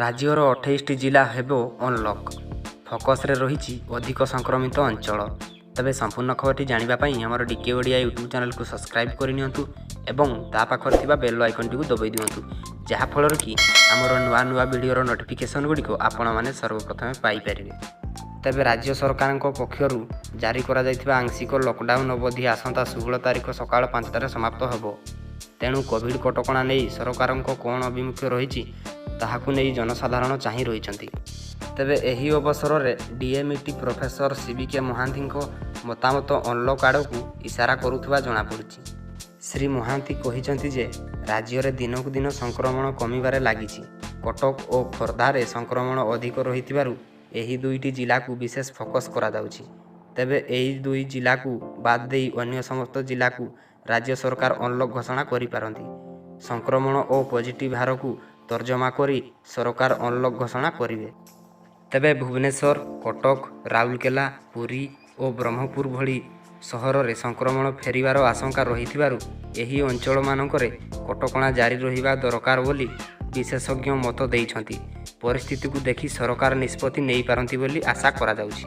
ରାଜ୍ୟର 28ଟି ଜିଲ୍ଲା ହେବ ଅନଲକ୍। ଫୋକସ୍ରେ ରହିଛି ଅଧିକ ସଂକ୍ରମିତ ଅଞ୍ଚଳ। ତେବେ ସମ୍ପୂର୍ଣ୍ଣ ଖବରଟି ଜାଣିବା ପାଇଁ ଆମର ଡିକେ ଓଡ଼ିଆ ୟୁଟ୍ୟୁବ୍ ଚ୍ୟାନେଲକୁ ସବସ୍କ୍ରାଇବ୍ କରିନିଅନ୍ତୁ ଏବଂ ତା ପାଖରେ ଥିବା ବେଲ୍ ଆଇକନ୍ଟିକୁ ଦବାଇ ଦିଅନ୍ତୁ, ଯାହାଫଳରେ କି ଆମର ନୂଆ ନୂଆ ଭିଡ଼ିଓର ନୋଟିଫିକେସନ୍ ଗୁଡ଼ିକ ଆପଣମାନେ ସର୍ବପ୍ରଥମେ ପାଇପାରିବେ। ତେବେ ରାଜ୍ୟ ସରକାରଙ୍କ ପକ୍ଷରୁ ଜାରି କରାଯାଇଥିବା ଆଂଶିକ ଲକଡାଉନ୍ ଅବଧି ଆସନ୍ତା 16 ତାରିଖ ସକାଳ 5ଟାରେ ସମାପ୍ତ ହେବ। ତେଣୁ କୋଭିଡ୍ କଟକଣା ନେଇ ସରକାରଙ୍କ କ'ଣ ଆଭିମୁଖ୍ୟ ରହିଛି, ତାହାକୁ ନେଇ ଜନସାଧାରଣ ଚାହିଁ ରହିଛନ୍ତି। ତେବେ ଏହି ଅବସରରେ ଡିଏମ୍ଇଟି ପ୍ରଫେସର ସିବିକେ ମହାନ୍ତିଙ୍କ ମତାମତ ଅନଲକ୍ ଆଡ଼କୁ ଇସାରା କରୁଥିବା ଜଣାପଡ଼ିଛି। ଶ୍ରୀ ମହାନ୍ତି କହିଛନ୍ତି ଯେ, ରାଜ୍ୟରେ ଦିନକୁ ଦିନ ସଂକ୍ରମଣ କମିବାରେ ଲାଗିଛି। କଟକ ଓ ଖୋର୍ଦ୍ଧାରେ ସଂକ୍ରମଣ ଅଧିକ ରହିଥିବାରୁ ଏହି ଦୁଇଟି ଜିଲ୍ଲାକୁ ବିଶେଷ ଫୋକସ୍ କରାଯାଉଛି। ତେବେ ଏହି ଦୁଇ ଜିଲ୍ଲାକୁ ବାଦ୍ ଦେଇ ଅନ୍ୟ ସମସ୍ତ ଜିଲ୍ଲାକୁ ରାଜ୍ୟ ସରକାର ଅନଲକ୍ ଘୋଷଣା କରିପାରନ୍ତି। ସଂକ୍ରମଣ ଓ ପଜିଟିଭ୍ ହାରକୁ ତର୍ଜମା କରି ସରକାର ଅନଲକ୍ ଘୋଷଣା କରିବେ। ତେବେ ଭୁବନେଶ୍ୱର, କଟକ, ରାଉରକେଲା, ପୁରୀ ଓ ବ୍ରହ୍ମପୁର ଭଳି ସହରରେ ସଂକ୍ରମଣ ଫେରିବାର ଆଶଙ୍କା ରହିଥିବାରୁ ଏହି ଅଞ୍ଚଳମାନଙ୍କରେ କଟକଣା ଜାରି ରହିବା ଦରକାର ବୋଲି ବିଶେଷଜ୍ଞ ମତ ଦେଇଛନ୍ତି। ପରିସ୍ଥିତିକୁ ଦେଖି ସରକାର ନିଷ୍ପତ୍ତି ନେଇପାରନ୍ତି ବୋଲି ଆଶା କରାଯାଉଛି।